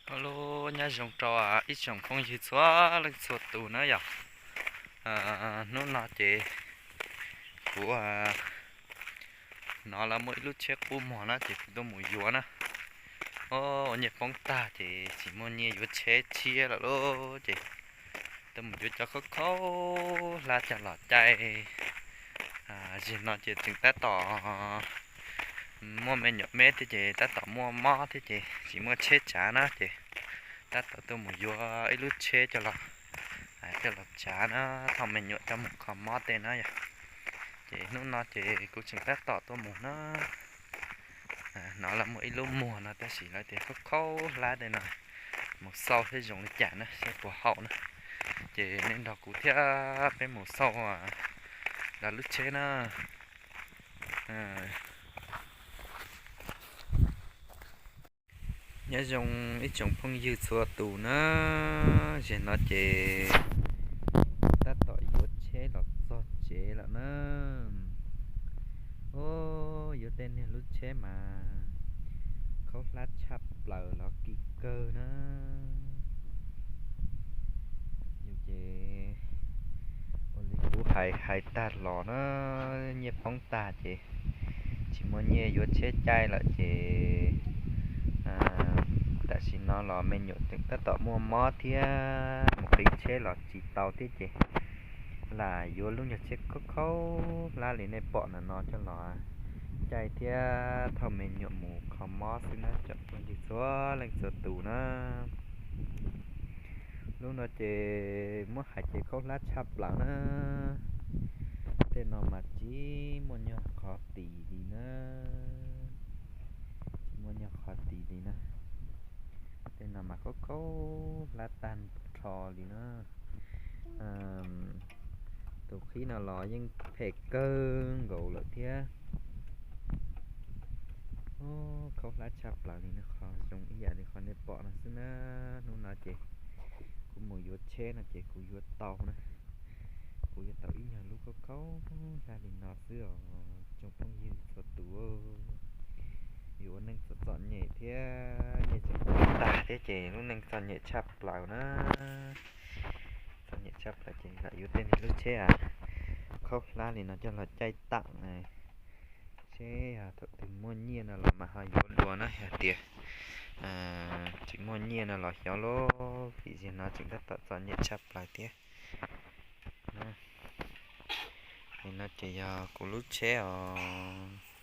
Hello, nyob zoo rau ib tsoom phooj ywg txhua leej txhua tus na yom. Hnub no ces kuv hnov lawv muaj ib lub tsheb qub muag na ces kuv tuaj mus yuav na. Ua nyiaj poob tag ces tsis muaj nyiaj yuav tsheb tshiab lawm lauj ces tuaj mus yuav cov khaub khaub hlab coj los caij. Zim no ces tseem tab tom muaj me nyuam me thiab ces tab tom muaj mob thiab ces tsis muaj tsheb tsav na ces tab tom tuaj mus yuav ib lub tsheb coj los, coj los tsav na, thauj me nyuam coj mus kho mob tej na yom. Ces hnub no ces kuv tseem tab tom tuaj mus na. Hnov lawv muaj ib lub muag no tab sis lawv tias khaub khaub hlab tej no, mus xauj seb zoo li cas na, seb puas haum na. Ces nej nrog kuv thiab peb mus xauj lawv lub tsheb na. Nyob zoo ib tsoom phooj ywg txhua tus na, zim no ces tab tom yuav tsheb los txog tsev lawm na. Ub, yuav tej niag lub tsheb mas khaub hlab tshaj plaws los kim kawg na. Yus ces ua li kuv hais hais tag los na, nyiaj poob tag ces tsis muaj nyiaj yuav tsheb caij lawm ces tam sim no los me nyuam tseem tab tom muaj mob thiab mus qhib tsheb los tsis tau thiab ces lam yuav lub nyuag tsheb khaub khaub hlab li nej pom ntawm no coj los caij thiab thauj me nyuam mus kho mob xwb na tsoom phooj ywg txhua leej txhua tus na. Lub no ces muab hais ces khaub hlab tshaj plaws na. Tej no mas tsis muaj nyuag qhov tis li na. Tsis muaj nyuag qhov tis li na. Tej no mas khaub khaub hlab tag nrho li na. Tus qhib no los yeej phem kawg nkaus lawm thiab. Khaub hlab tshaj plaws li na, qhov zoo ib yam li qhov nej pom no xwb na. Hnub no ces kuv mus yuav tsheb no ces kuv yuav tau na. Kuv yuav tau ib nyuag lub khaub khaub hlab li no xwb os tsoom phooj ywg txhua tus. Yus ua neej txom txom nyem thiab nyiaj tseem tag thiab ces lub neej txom nyem tshaj plaws na. Txom nyem tshaj plaws ces lam yuav tej niag lub tsheb khaub hlab li no coj los caij tawm seb thaum twg muaj nyiaj no los mas ho yuav dua na, yog tias tseem muaj nyiaj no los xyov lauj, vim zim no tseem tab tom txom nyem tshaj plaws thiab. Li no ces yog kuv lub tsheb os.